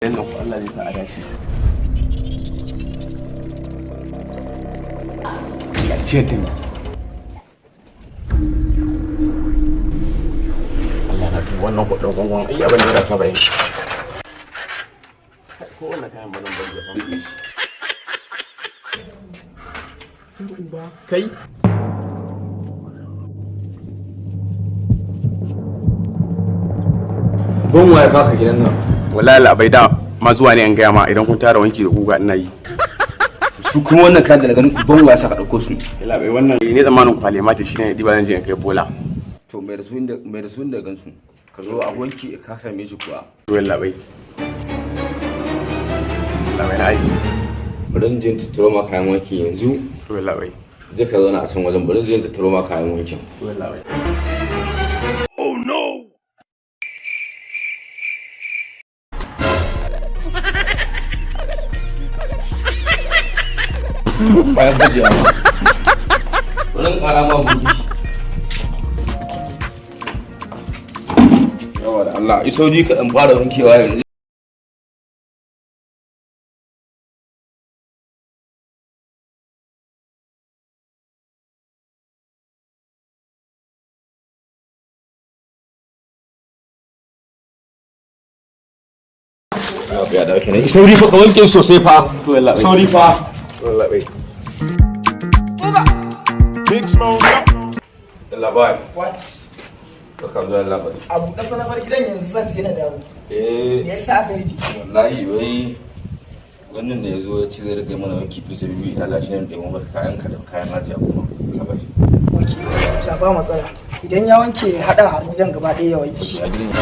Dan nan ko Allah zai sa a dace. Allah ciyar da ni. Allah na tuba wannan kuɗin gwangwan ai abin da 70. Ko wannan kayan ba zan bari ya fara shi. Kai. Ban waya kaka gidan nan. Wallahi labai da ma zuwa ne an gaya ma idan kun tara wanki da guga ina yi. Su kuma wannan kayan da na gani ban waya saka dauko su. Labai wannan ne zamanin kwale mata shine diba zan je in kai bola. To mai da su inda mai da su inda gansu. Ka zo a wanki ka same shi kuwa. To labai. Labai na aji. Bari in je in tattaro ma kayan wanki yanzu. To labai. Je ka zauna a can wajen bari in je in tattaro ma kayan wankin. To labai. Bayan gajiya. Bari in ƙara ma buɗi. Yawa da Allah, iso ni ka ɗan fara wankewa yanzu. Ya dauke ne. Sauri fa ka wanke sosai fa. Sauri fa. Labai. Big Smoke. Labai. What? Ka zo labai. Abu ɗafa na bar gidan yanzu zan ce na dawo. Eh. Me yasa aka rufe? Wallahi wai wannan da ya zo ya ci zai rage mana wanki fi sabi Allah shi ne da mu kayan ka da kayan ajiya kuma ka ba shi. Ok, ta ba matsala. Idan ya wanke ya haɗa har gidan gaba ɗaya ya wanke. A gidan.